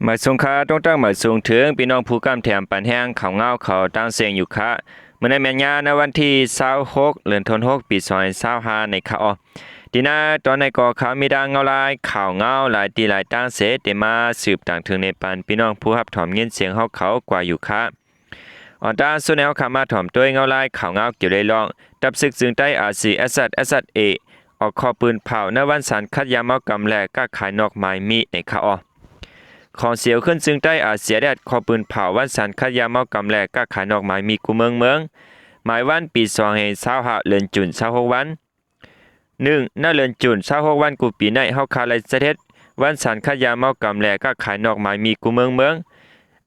ໝາຍສູງຄ່າ ຕົງຕັ້ງໝາຍສູງເຖິງ ພີ່ນ້ອງຜູ້ກຳແຖມປັນແຮງ ຂ່າວງາວເຂົ້າຕ່າງແສງຢູ່ຄ່າ. ມື້ນີ້ແມ່ນຍາມໃນວັນທີຊາວຫົກ ເດືອນທັນວາ ປີສອງພັນຊາວຫ້າ ໃນຄ່າ. ທີ່ໜ້າຕອນໃນກໍຂ່າວມີດັ່ງເງົາລາຍ ຂ່າວງາວຫຼາຍທີ່ຫຼາຍຕ່າງເສ ເຕມາສືບຕາງເຖິງໃນປັນ ພີ່ນ້ອງຜູ້ຮັບຖອມຍິນສຽງເຮົາເຂົ້າກວ່າຢູ່ຄ່າ. ອອນຕາສຸດແນວຂ້າມາຖອມໂຕຍເງົາລາຍ ຂ່າວງາວກ່ຽວເລື່ອງ ຕັບສຶກຈຶ່ງໃຕ້ RCSS SSA ອອກຂໍ້ປືນເຜົາ ໃນວັນສັນຄັດຢາເມົາກຳ ແລະ ຄ້າຂາຍນອກໝາຍມີ ໃນຄ່າ. ຂອງສຽວຂຶ້ນຈຶ່ງໃຕ້ RCSS ຂໍ້ປືນເຜົາ ວັນສັນຄັດຢາເມົາກຳ ແລະ ຄ້າຂາຍນອກໝາຍມີ ກູ່ເມືອງເມືອງ ໝາຍວັນປີສອງພັນຊາວຫ້າ ເດືອນຈູນ ຊາວຫົກວັນ. ໜຶ່ງ ໃນເດືອນຈູນ ຊາວຫົກວັນ ກູ່ປີໃນ ເຮົາຂ້າໄດ້ຈັດເຮັດ ວັນສັນຄັດຢາເມົາກຳ ແລະ ຄ້າຂາຍນອກໝາຍມີ ກູ່ເມືອງເມືອງ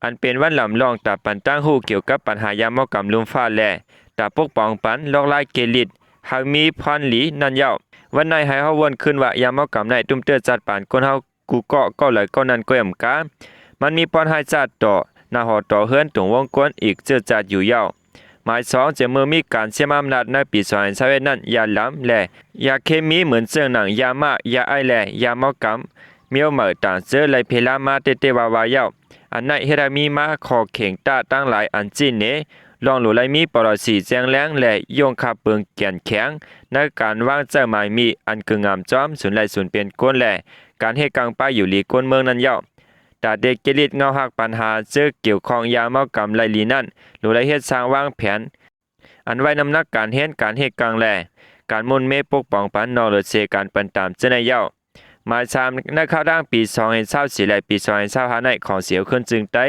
ອັນເປັນວັນລຳລອງຕາປັນຕັ້ງຮູ້ ກ່ຽວກັບບັນຫາຢາເມົາກຳລຸ່ມຟ້າ ແລະ ຕາປົກປ້ອງປັນ ລອກລາຍເກລິດ ໃຫ້ມີພອນລີນັ້ນເຍົາະ. ວັນໃນໃຫ້ເຮົາວົນຄືນວ່າ ຢາເມົາກຳໃນ ຕຸ້ມເຕີຈັດປານຄົນເຮົາ ກູ່ເກາະ ເກາະໃດເກາະນັ້ນ ກໍອຳກາ ມັນມີພອນຮ້າຍຊາດຕໍ່ໜ້າຫໍຕໍ່ເຮືອນຕົງວົງກົນ ອີກເຈີຈາດຢູ່ເຍົາະ. ໝາຍສອງ ຈະເມື່ອມີການເສຍມອຳນາດໃນປີສອງພັນຊາວເອັດນັ້ນ ຢາລຳ ແລະ ຢາເຄມີ ເໝືອນເຊິ່ງໜັງຢາມ້າ ຢາໄອ ແລະ ຢາເມົາກຳ ມີເອົາໃໝ່ຕ່າງເຈີໄຫຼເພລາມາເຕເຕວາວາເຍົາະ. ອັນໃນເຮັດໃຫ້ມີມາຂໍ້ເຄັ່ງຕ້ານທັງຫຼາຍອັນຊີ້ເນ ລອງໂຫຼໄລມີປະລະສີແຈ້ງແລງ ແລະ ຍົງຄາບເບິ່ງແກ່ນແຂງ ໃນການວາງໃຈໝາຍມີ ອັນກຶງງາມຈອມສູນໄລສູນເປັນຄົນ ແລະ ການເຮັດກາງປ້າຍຢູ່ລີຄົນເມືອງນັ້ນເຍົາະ. ຕາເດກເກລິດເງົາຮັກ ບັນຫາເຈີກ່ຽວຂ້ອງຢາເມົາກຳໄລລີນັ້ນ ໂຫຼໄລເຮັດສ້າງວາງແຜນ ອັນໄວ້ນຳໜັກການຮຽນ ການເຮັດກາງ ແລະ ການໝຸນເມປົກປ້ອງປັນ ນອກເລີເຊການປັນຕາມເຈີໃນເຍົາະ. ໝາຍສາມ ໃນຄາວທາງປີສອງພັນຊາວສີ່ ແລະ ປີສອງພັນຊາວຫ້າໃນ ຂອງສຽວຂຶ້ນຈຶ່ງໃຕ້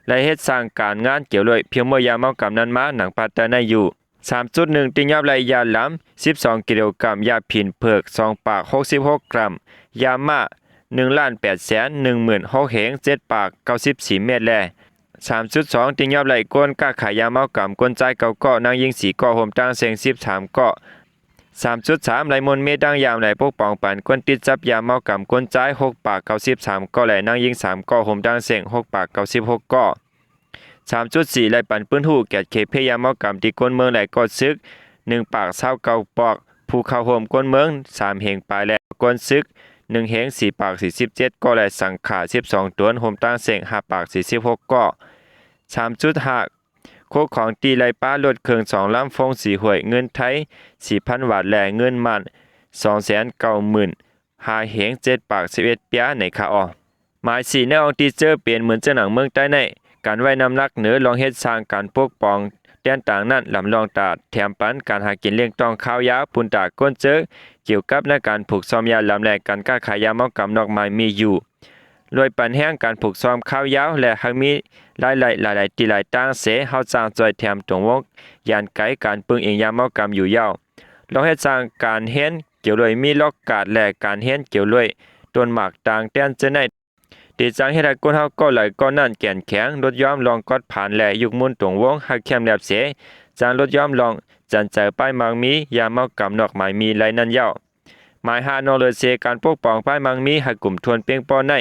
ໄດ້ເຮັດສ້າງການງານກ່ຽວດ້ວຍພຽງໝົດຢາເມົາກຳນັ້ນມາ ໜັງປາດຕາໃນຢູ່ ສາມຈຸດໜຶ່ງ ຕິຍອບໄລຢາລຳ ສິບສອງກິໂລກຣາມ, ຢາຜີນເຜືອກ ສອງປາກຫົກສິບຫົກກຣາມ, ຢາມ້າ ໜຶ່ງລ້ານແປດແສນໜຶ່ງໝື່ນຫົກເຫງ ເຈັດປາກເກົ້າສິບສີ່ເມັດ ແລະ ສາມຈຸດສອງ ຕິຍອບໄລຄົນຄ້າຂາຍຢາເມົາກຳ ຄົນຊາຍເກົ້າເກາະ, ນາງຍິງສີ່ເກາະ, ໂຮມທັງເສັງສິບສາມເກາະ. ສາມຈຸດສາມ ໄລມົນເມຕັ້ງຢາມ ແລະ ປົກປ້ອງປັນຄົນຕິດຈັບຢາເມົາກຳ ຄົນຊາຍຫົກປາກເກົ້າສິບສາມເກາະ ແລະ ນາງຍິງສາມເກາະ, ໂຮມທັງເສັງຫົກປາກເກົ້າສິບຫົກເກາະ. ສາມຈຸດສີ່ ໄລປັນປືນຮູ້ແກ່ເຂດເພຢາເມົາກຳ ທີ່ຄົນເມືອງ ແລະ ເກາະຊຶກ ໜຶ່ງປາກຊາວເກົ້າປອກ, ຜູ້ເຂົ້າຮ່ວມຄົນເມືອງ ສາມເຫງປາຍ ແລະ ຄົນຊຶກ ໜຶ່ງເຫງສີ່ປາກສີ່ສິບເຈັດເກາະ ແລະ ສັງຂາ ສິບສອງຕົນ, ໂຮມທັງເສັງ ຫ້າປາກສີ່ສິບຫົກເກາະ. ສາມຈຸດຫ້າ ໂຄຂອງທີ່ໄດ້ປະລົດເຄື່ອງສອງລຳ ຟົງສີຫ້ວຍ, ເງິນໄທ ສີ່ພັນບາດ ແລະ ເງິນໝ້ານ ສອງແສນເກົ້າໝື່ນ ຫ້າເຫງ ເຈັດປາກສິບເອັດປຽ ໃນຄາອອ. ໝາຍສີ່ ໃນອອງທີ່ເຈີເປັນເໝືອນເຈີໜັງເມືອງໃຕ້ໃນ ການໄວ້ນ້ຳໜັກເໜີລອງເຮັດສ້າງການປົກປ້ອງແຕ່ນຕ່າງນັ້ນ ລຳລອງຕາແຖມປັນການຫາກິນລ້ຽງຕ້ອງຄາວຍາວ ປຸນຕາກົ້ນເຈີ ກ່ຽວກັບໃນການຜູກຊອມຢາລຳ ແລະ ການຄ້າຂາຍຢາເມົາກຳນອກໝາຍມີຢູ່ ລວຍປັນແຮງການຜູກຊອມຄາວຍາວ ແລະ ໃຫ້ມີລາຍໄດ້ຫຼາຍໆ ທີ່ຫຼາຍຕ່າງເສ ເຮົາຈ້າງຊ່ວຍແຖມຕົງວົງ ຢ້ານໄກການເບິ່ງເອງຢາເມົາກຳຢູ່ເຍົາະ. ລອງເຮັດສ້າງການຮຽນ ກ່ຽວດ້ວຍມີລັອກກາດ ແລະ ການຮຽນກ່ຽວດ້ວຍຕົ້ນໝາກຕ່າງແຕ່ນເຈີໃນ ທີ່ຈະເຮັດໃຫ້ຄົນເຮົາເກາະໃດເກາະນັ້ນແກ່ນແຂງ, ລົດຍອມລອງກອດຜານ ແລະ ຍຸກໝູນຕົງວົງໃຫ້ແຄບແລບເສ, ຈະລົດຍອມລອງຈັນເຈີປ້າຍໝາກມີ ຢາເມົາກຳນອກໝາຍມີໄລນັ້ນເຍົາະ. ໝາຍຫ້າ ນອກເຫຼືອເສການປົກປ້ອງປ້າຍໝາກມີໃຫ້ກຸ້ມທວນເພງພໍໃນ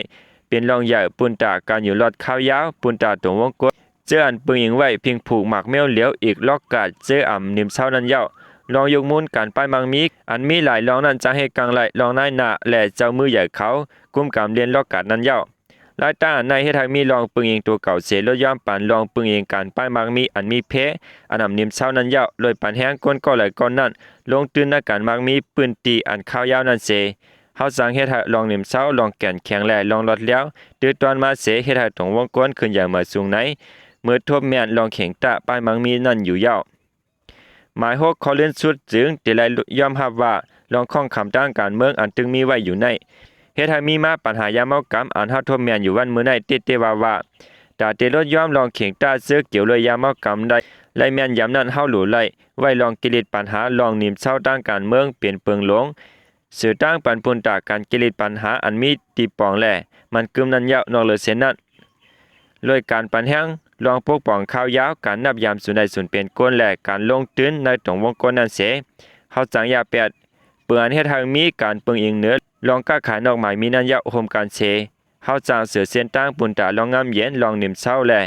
ເປັນລອງໃຫຍ່ ປຸນຕາການຢູ່ລອດຄາວຍາວ, ປຸນຕາຕົງວົງກົນ ເຈີອັນປຶງອີງໄວ້ພິງຜູກໝາກແມວຫຼຽວ ອີກລັອກກາດເຈີອຳນິມເຊົານັ້ນເຍົາະ. ລອງຍົກມູນການປ້າຍໝາກມີ ອັນມີຫຼາຍລອງນັ້ນ ຈະເຮັດກາງໄລ່ລອງນາຍໜ້າ ແລະ ເຈົ້າມືໃຫຍ່ເຂົາ ກຸມກຳລຽນລັອກກາດນັ້ນເຍົາະ. ລາຍຕ່າງອັນໃນເຮັດໃຫ້ມີລອງປຶງອີງຕົວເກົ່າເສ ລົດຍອມປານລອງປຶງອີງການປ້າຍໝາກມີ ອັນມີເພ ອັນອຳນິມເຊົານັ້ນເຍົາະ. ໂດຍປັນແຮງກົນເກາະໃດເກາະນັ້ນ ລົງຕື່ນໃນການໝາກມີພື້ນທີ່ອັນຄາວຍາວນັ້ນເສ ເຮົາຈັ່ງເຮັດໃຫ້ລອງນິມເຊົາ ລອງແກ່ນແຂງ ແລະ ລອງລອດແລ້ວ ຕື່ນຕອນມາເສ ເຮັດໃຫ້ຕົງວົງກົນຂຶ້ນຢ່າງໝາຍສູງໃນ ເມື່ອທົບແມ່ນລອງເຄັ່ງຕ້ານປ້າຍໝາກມີນັ້ນຢູ່ເຍົາະ. ໝາຍຫົກ ຂໍ້ລື່ນສຸດຈຶ່ງທີ່ໄດ້ຍອມຮັບວ່າ ລອງຂ້ອງຄຳທາງການເມືອງອັນຕຶງມີໄວ້ຢູ່ໃນ ເຮັດໃຫ້ມີມາປັນຫາຢາເມົາກຳ ອັນເຮົາທົບແມ່ນຢູ່ວັນມື້ໃນຕິດຕິວ່າວ່າ ຕາເຕລົດຍອມລອງເຄັ່ງຕ້ານເຈີກ່ຽວດ້ວຍຢາເມົາກຳໄດ້ ແລະ ແມ່ນຍາມນັ້ນເຮົາຫຼູໄດ້ໄວ້ລອງກິລິດປັນຫາລອງນິມເຊົາທາງການເມືອງເປັນເປິງຫຼົງ ສື່ຕັ້ງປັນປຸນຕາການກິລິດປັນຫາອັນມີຕີປ່ອງ ແລະ ມັນກຶມນັ້ນເຍົາະ. ນອກເຫຼືອເສນັ້ນ ໂດຍການປັນແຮງລອງປົກປ້ອງຄາວຍາວ ການນັບຍາມສູນໄດ້ສູນເປັນຄົນ ແລະ ການລົງຕື່ນໃນຕົງວົງກົນນັ້ນເສ ເຮົາຈັ່ງຢ່າແປດ ເພື່ອອັນເຮັດໃຫ້ມີການປຶງອີງເໜືອລອງຄ້າຂາຍນອກໝາຍມີນັ້ນເຍົາະ ໂຮມກັນເສ ເຮົາຈັ່ງເສືອເສັ້ນທາງປຸນຕາລອງງາມເຢັນ ລອງນິມເຊົາ ແລະ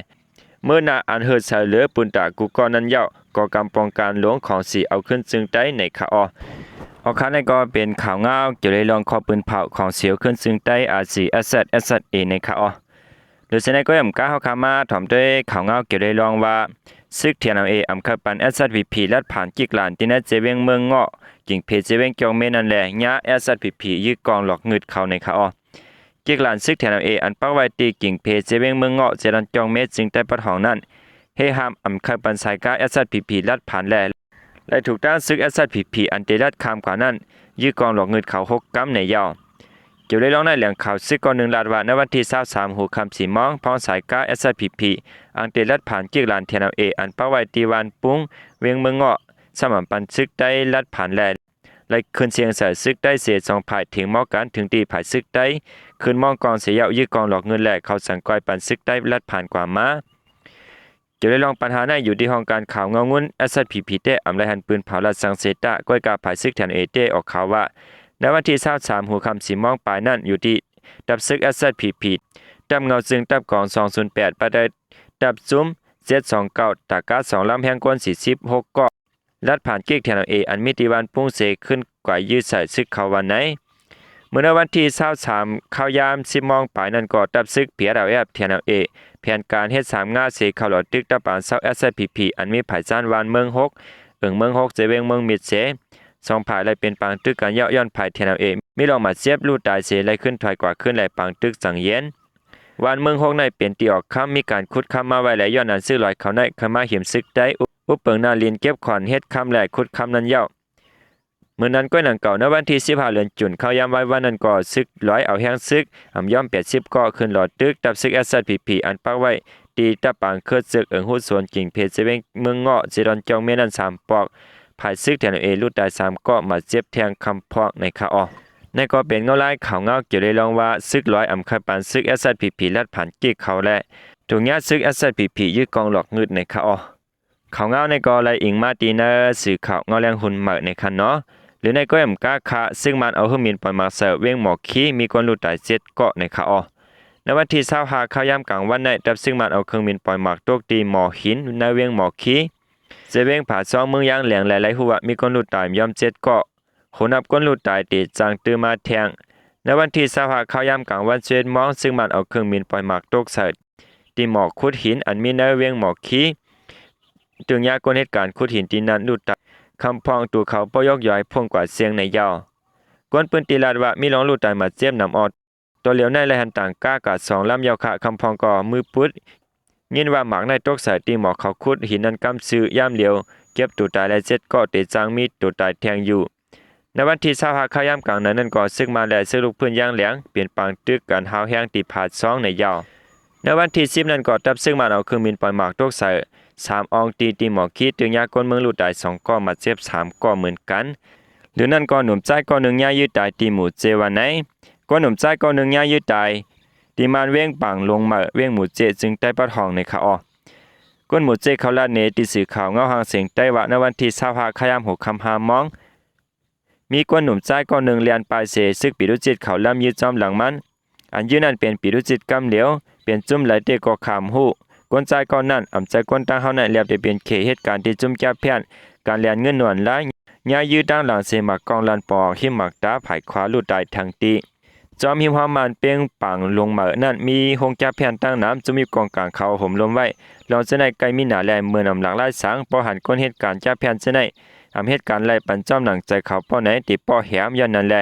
ມື້ໜ້າອັນເຮີດໃສ່ເຫຼືອປຸນຕາກູ່ເກາະນັ້ນເຍົາະ ກໍກຳປ້ອງກັນຫຼົງຂອງສີເອົາຂຶ້ນຈຶ່ງໄຕ້ໃນຄາອອ. ອອກຂ່າວໃນກໍເປັນຂ່າວງາວກ່ຽວໃນເລື່ອງຂໍ້ປືນເຜົາຂອງສີເອົາຂຶ້ນຈຶ່ງໄຕ້ RCSS SSA ໃນຄາອອ. ຫຼື ສະນັ້ນກໍອາດເຮົາຂ້າມມາຖອມດ້ວຍຂ່າວງາວກ່ຽວເລື່ອງວ່າ ສຶກ TNLA ອຳເຂົ້າປັນ SSPP ລັດຜ່ານກິກຫຼານ ທີ່ນາເຈວຽງເມືອງເງາະ ກິ້ງເພເຈວຽງຈອງເມນັ້ນແຫຼະ ຍາ SSPP ຍຶດກອງຫຼອກງຶດເຂົາໃນຄະອອ. ກິກຫຼານສຶກ TNLA ອັນປັກໄວ້ທີ່ກິ້ງເພເຈວຽງເມືອງເງາະ ເຈດອນຈອງເມ ຈຶ່ງໄດ້ປະທ້ອງນັ້ນ ເຮຫ້າມອຳເຂົ້າປັນສາຍກາ SSPP ລັດຜ່ານແລະ ແລະ ຖືກທາງສຶກ SSPP ອັນເຕລັດຂ້າມກວ່ານັ້ນ ຍຶດກອງຫຼອກງຶດເຂົາຫົກກຳໃນເຍົາ. ກ່ຽວເລື່ອງໃນແຫຼ່ງຂ່າວສຶກກ້ອນໜຶ່ງລາດວ່າ ໃນວັນທີຊາວສາມ ຫົວຄ່ຳສີ່ໂມງ ພວກສາຍກາ SSPP ອັນເຕລັດຜ່ານກິກຫຼານ TNLA ອັນປັກໄວ້ທີ່ບ້ານປຸງ ວຽງເມືອງເງາະ ສະໝັນປັນສຶກໄດ້ລັດຜ່ານແລະ ແລະ ຂຶ້ນເຊງໃສ່ສຶກໄຕ້ເສ ສອງຝ່າຍຖຽງເໝາະກັນ ເຖິງທີ່ຝ່າຍຊາຍກາຂຶ້ນມອງກອງເສຍເຍົາ ຍຶດກອງຫຼອກງຶດແລະ ເຂົາຈັ່ງກ່ອຍປັນຊາຍກາລັດຜ່ານກວ່າມາ. ກ່ຽວເລື່ອງບັນຫານັ້ນ ຢູ່ທີ່ຫ້ອງການຂ່າວເງົາງຸນ SSPP ແທ້ ອຳໄລຫັນປືນເຜົາລັດສັງເສຕາ ກ້ອຍກາຝ່າຍຊາຍກາ TNLA ແທ້ ອອກຂ່າວວ່າ ໃນວັນທີຊາວສາມ ຫົວຄ່ຳສີ່ໂມງປາຍນັ້ນ ຢູ່ທີ່ ຕັບຊາຍກາ SSPP ຕັບເງົາຈຶ່ງ ຕັບກອງສອງສູນແປດ ປະໄດ້ຕັບຊຸມເຈັດສອງເກົ້າ ຕາກາສອງລຳ ແຮງຄົນສີ່ສິບຫົກເກາະ ລັດຜ່ານກິກ TNLA ອັນມີທີ່ບ້ານປຸງເສ ຂຶ້ນກວາດຍຶດໃສ່ຊາຍກາເຂົາວ່າໃນ. ເມື່ອໃນວັນທີຊາວສາມ ຄາວຍາມສິບໂມງປາຍນັ້ນກໍ ຕັບຊາຍກາ PSLF TNLA ແຜນການເຮັດສາມງາເສ ເຂົ້າຫຼອດຕຶກຕັບປາງຊາວ SSPP ອັນມີຜາຍຊານບ້ານເມືອງຫົກ ເອີ່ງເມືອງຫົກ ເຈວຽງເມືອງມິດເສ ສອງຝ່າຍໄດ້ເປັນປາງຕຶກກັນເຍົາະ ຍ້ອນຝ່າຍ TNLA ມີລອງບາດເຈັບ ລູດຕາຍເສ ໄດ້ຂຶ້ນຖອຍກວາດຄືນ ແລະ ປາງຕຶກຈັ່ງເຢັນ. ບ້ານເມືອງຫົກໃນເປັນທີ່ອອກຄຳ ມີການຂຸດຄຳມາໄວ້ ແລະ ຍ້ອນອັນຊາຍກາຫຼອຍເຂົາໃນ ເຂົ້າມາເຫັນຊາຍກາໄດ້ອຸບ ອຸບເບິ່ງໜ້າດິນເກັບຂອນເຮັດຄຳ ແລະ ຂຸດຄຳນັ້ນເຍົາະ. ເມື່ອນັ້ນກ້ອຍໜັງເກົ່າ ໃນວັນທີສິບຫ້າ ເດືອນຈຸນ ຄາວຍາມວາຍວັນນັ້ນກໍ ຊາຍກາຫຼອຍເອົາແຮງຊຶກ ອຳຍອມແປດສິບເກາະ ຂຶ້ນຫຼອດຕຶກ ຕັບຊາຍກາ SSPP ອັນປັກໄວ້ທີ່ຕັບປາງເຂື່ອນເຊືອກ ເອີ່ງຮູໂຊນ ກິ້ງເພເຈວຽງເມືອງເງາະ ເຈດອນຈອງເມນັ້ນສາມປອກ ຝ່າຍຊາຍກາ TNLA ລູດຕາຍສາມເກາະ ບາດເຈັບແທງຄຳພອງໃນຄະອອ. ນັ້ນກໍເປັນເງົາລາຍຂ່າວງາວກ່ຽວເລື່ອງວ່າ ຊາຍກາອຳເຂົ້າປັນຊາຍກາ SSPP ລັດຜ່ານກິກເຂົາ ແລະ ຖືກຍາຊາຍກາ SSPP ຍຶດກອງຫຼອກງຶດໃນຄະອອ. ຂ່າວງາວໃນກໍໄດ້ອີງມາທີ່ໜັງສືຂ່າວເງົາແລງຮຸ່ນໃໝ່ໃນຄະເນາະ ຫຼືໃນກໍແອມກາຄະ ຊາຍກາມັນເອົາເຄື່ອງບິນປ່ອຍໝາກໃສ່ວຽງໝໍຄີ ມີຄົນລູດຕາຍເຈັດເກາະໃນຄະອອ. ໃນວັນທີຊາວຫ້າ ຄາວຍາມກາງວັນໃນ ຕັບຊາຍກາມັນເອົາເຄື່ອງບິນປ່ອຍໝາກຕົກທີ່ໝໍຫີນ ໃນວຽງໝໍຄີ ເຊວຽງຜາຊອງ ເມືອງຢາງແຫຼງ ແລະ ໄດ້ຮູ້ວ່າມີຄົນລູດຕາຍຍອມເຈັດເກາະ ໂຫ ນັບຄົນລູດຕາຍເຕຈັ່ງຕື່ມມາແທງ. ໃນວັນທີຊາວຫ້າ ຄາວຍາມກາງວັນຊາວເອັດໂມງ ຊາຍກາມັນເອົາເຄື່ອງບິນປ່ອຍໝາກຕົກໃສ່ ທີ່ໝໍຂຸດຫີນ ອັນມີໃນວຽງໝໍຄີ ຕຶງຍາຄົນເຮັດການຂຸດຫີນທີ່ນັ້ນລູດຕາຍຄຳພອງ ໂຕເຂົາບໍ່ຍົກຍ້ອຍພົ້ນກວ່າເຊງໃນເຍົາ. ຄົນພື້ນທີ່ລາດວ່າ ມີລອງລູດຕາຍບາດເຈັບນຳອອກ. ຕໍ່ຫຼຽວໃນໄດ້ຫັນຕັງກາກາສອງລຳເຍົາຄະ ຄຳພອງກໍມືປຸດ ຍິນວ່າໝາກໃນຕົກໃສ່ທີ່ໝໍເຂົາຂຸດຫີນນັ້ນກຳຊື່ ຍາມຫຼຽວເກັບໂຕຕາຍແລ້ວເຈັດເກາະ ເຕຈັ່ງມີໂຕຕາຍແທງຢູ່. ໃນວັນທີຊາວຫ້າ ຄາວຍາມກາງໃນນັ້ນກໍ ຊາຍກາມັນ ແລະ ຊາຍກາລູກພື້ນຢາງແຫຼງ ເປັນປາງຕຶກກັນຮ້າວແຮງທີ່ຜາຊອງໃນເຍົາ. ໃນວັນທີສິບນັ້ນກໍ ຕັບຊາຍກາມັນເອົາເຄື່ອງບິນປ່ອຍໝາກຕົກໃສ່ສາມອ່ອງຕີ ທີ່ໝໍຄີ ຕຶງຍາຄົນເມືອງລູດຕາຍສອງເກາະ ບາດເຈັບສາມເກາະເໝືອນກັນ. ຫຼືນັ້ນກໍໜຸ່ມຊາຍເກາະໜຶ່ງຍາຍື້ຕາຍທີ່ໝູ່ເຈວາໄນ. ກໍໜຸ່ມຊາຍເກາະໜຶ່ງຍາຍຢື້ຕາຍ ທີ່ບ້ານວຽງປາງຫຼົງໃໝ່ ວຽງໝູ່ເຈ ຈຶ່ງໄດ້ປະທ້ອງໃນຄະອອ. ຄົນໝູ່ເຈເຂົາລາດເນ ທີ່ສື່ຂ່າວເງົາຫາງສຽງໃຕ້ວ່າ ໃນວັນທີຊາວຫ້າ ຄາຍາມຫົວຄ່ຳຫ້າໂມງ ມີຄົນໜຸ່ມຊາຍເກາະໜຶ່ງແລ່ນປ່າຍເສ ຊຶກປີໂຕຈິດເຂົາລຳຢືດຈອມຫຼັງມັນ. ອັນຢືດນັ້ນເປັນປີໂຕຈິດກຳຫຼຽວ ເປັນຈຸ້ມໃດເຕກໍຂ້າມຮູ້. ຄົນຊາຍເກາະນັ້ນ ອຳໃຈຄົນຕ່າງເຮົານັ້ນ ແລ້ວແຕ່ເປັນເຂດເຫດການທີ່ຈຸ້ມຈັບແພນ ການແລ່ນເງິນນວນລາຍ ຍາຍຢືດຕາງຫຼັງເສ ໝາກກ້ອງລານປອກ ຫິມໝາກຕາຝ່າຍຂວາ ລູດຕາຍທັງຕີ. ຈອມຫິມຫ້ອມບ້ານເປັງປາງຫຼົງໃໝ່ນັ້ນ ມີໂຮງຈັບແພນຕັ້ງນຳ ຈຸ້ມມີກອງກາງເຂົາຫົມລົມໄວ້ ລອງຈາກນັ້ນໃກ້ມີໜາແລເມີນອຳຫຼາກຫຼາຍສັງ ພໍຫັນຄົນເຮັດການຈັບແພນຈາກນັ້ນ ອຳເຮັດການໄລ່ປັນຈອມໜັງໃຈເຂົາປ້ອນໃນ ຕິປ້ອແຫມ ຍ້ອນນັ້ນແລ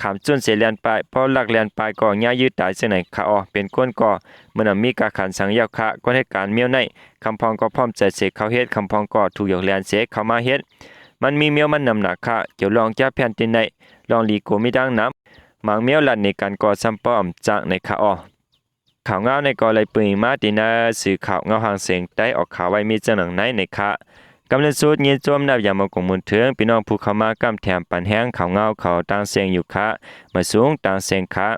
ຂ້າມຈຸ້ນເສແລ່ນປ່າຍ ພໍລັກແລ່ນປ່າຍກໍຍາຍຢືດຕາຍຈາກນັ້ນຄະອອ. ເປັນຄົນກໍເມີນອຳມີກາຂັນສັງເຍົາຄະ ຄົນເຮັດການແມວໃນ ຄຳພອງກໍພ້ອມໃຈເສເຂົາເຮັດ ຄຳພອງກໍທຸກຢາກແລ່ນເສເຂົາມາເຮັດ ມັນມີແມວມັນນຳໜາຄະ ກ່ຽວລອງຈັບແພນຕິນໃນ ລອງລີໂກມີດັ່ງນຳ ໝາງແມວລັດໜີກັນກໍຊຳປ້ອມຈາກໃນຄະອອ. ຂ່າວງາວໃນກໍໄດ້ປຶງມາທີ່ໜັງສືຂ່າວເງົາຫາງສຽງໃຕ້ອອກຂ່າວໄວ້ມີຈັ່ງໜັງໃນໃນຄະ. ກຳລັງສຸດຍິນຊົມນັບຢ່າງບໍ່ກົງບຸນເຖິງ ພີ່ນ້ອງຜູ້ເຂົ້າມາກຳແຖມປັນແຮງຂ່າວເງົາເຂົາຕ່າງເສັງຢູ່ຄະ ມາສູງຕ່າງເສັງຄະ.